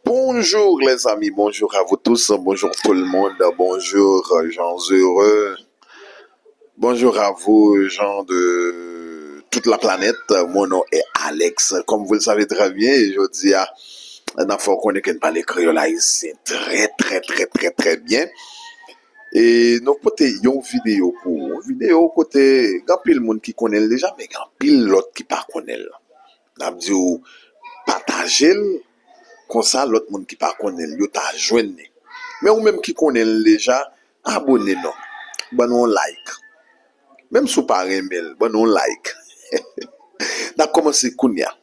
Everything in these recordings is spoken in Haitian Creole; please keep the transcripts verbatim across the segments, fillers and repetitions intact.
Bonjour les amis, bonjour à vous tous, bonjour tout le monde, bonjour Jean Heureux, bonjour à vous gens de toute la planète. Mon nom est Alex, comme vous le savez très bien, e jodi a n ap fè w konnen ke n pale kreyòl ayisyen trè trè trè trè trè byen. E nou pote yon videyo pou ou. Yon videyo kote gen anpil moun ki konnen l deja, men gen anpil lòt ki pa konnen l. N ap di w pataje l, konsa lòt moun ki pa konnen l, yo ta jwenn li. Men ou menm ki konnen l deja, abone non. Ban nou yon like. Menm si w pa renmen l, ban nou yon like. N ap kòmanse kounye a.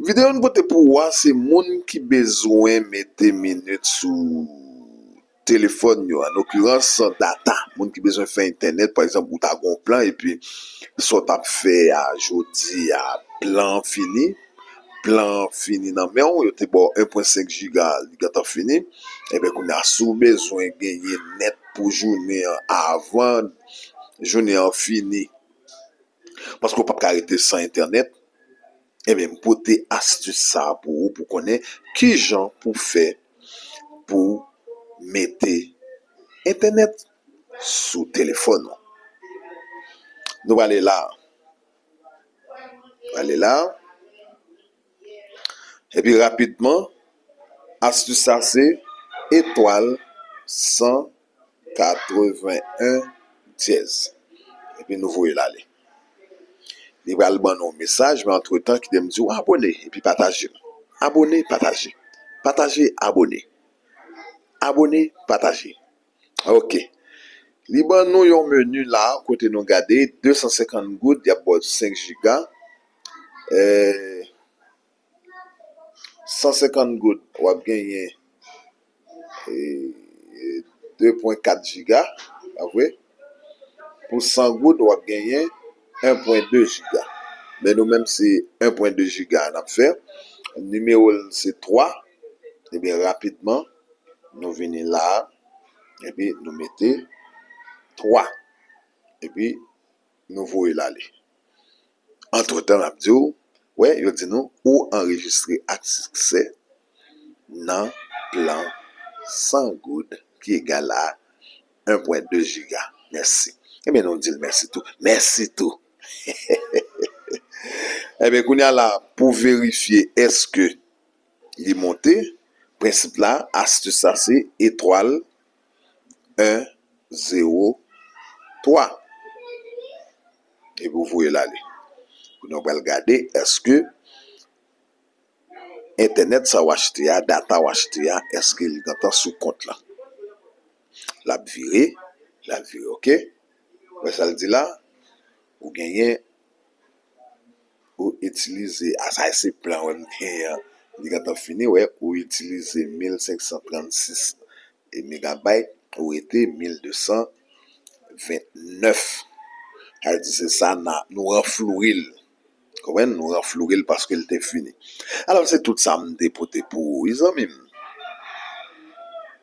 Videyo n pote pou ou a, se moun ki bezwen mete minit sou telefòn yo, an okirans data, moun ki bezwen fè entènèt, pa egzanp, ou ta gen yon plan, epi sa w t ap fè a jodi a, plan an fini, plan an fini nan men w, yo te ba w en pwen senk giga, li gentan fini, ebyen, kounye a, si w bezwen genyen nèt pou jounen an avan jounen an fini, paske w p ap ka rete san entènèt, ebyen, m pote astis sa a pou ou, pou konnen kijan pou fè pou mete entènèt sou telefòn ou. Nou prale la. Nou prale la. Epi rapidman, astis sa se etwal san katreven en dyèz. Epi nou voye l ale. Li pral ban nou yon mesaj, men antretan, kite m di w abone epi pataje l. Abone, pataje. Pataje, abone. Abone, pataje. Ok. Li ban nou yon meni la, kote nou gade, de san senkant goud, y ap ba w senk giga. Eh, san senkant goud, w ap genyen, eh, de pwen kat giga, pa vre? Pou san goud, w ap genyen en pwen de giga. Men nou menm, se en pwen de giga n ap fè. Nimewo l se twa. Ebyen, rapidman, nou vini la, epi nou mete twa. Epi, nou voye l ale. Antretan, m ap di w, wè, yo di nou, ou anrejistre ak siksè nan plan san goud ki egal a en pwen de giga. Mèsi. Ebyen, nou di l mèsi tou. Mèsi tou. Ebyen, kounye a la, pou verifye èske li monte, prensip la, astis la se etwal en zewo twa. Epi w voye l ale. Kounye a w pral gade èske entènèt sa w achte a, data w achte a, èske li gentan sou kont lan. L ap vire, l ap vire, ok? Wè sa l di la? Ou genyen, ou itilize, a sa se plan w genyen an. Li gentan fini, wè, ou itilize mil senk san trannsis e megabayt, ou rete mil de san ventnèf. Sa vle di se sa n a, nou ranfloure l. Konprann? Nou ranfloure l paske l te fini. Alò, se tout sa m te pote pou ou, wi, zanmi m.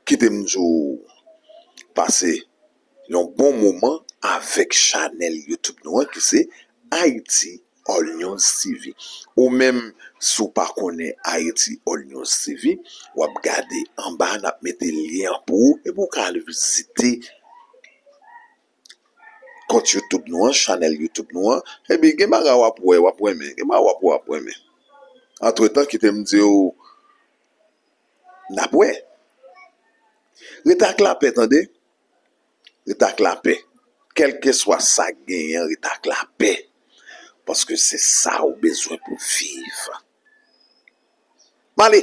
Kite m di w pase yon bon moman avèk chanèl YouTube nou an ki se Haiti All News T V. Ou menm, si w pa konnen Haiti All News T V, w ap gade anba, n ap mete lyen an pou ou, epi w ka al vizite kont YouTube nou an, chanèl YouTube nou an, epi gen bagay w ap wè, w ap renmen, gen bagay w ap wè, w ap renmen. Antretan, kite m di w, n ap wè. Rete ak lapè, tande. Rete ak lapè. Kèlkeswa sa k genyen an, rete ak lapè. Paske se sa ou bezwen pou viv. M ale!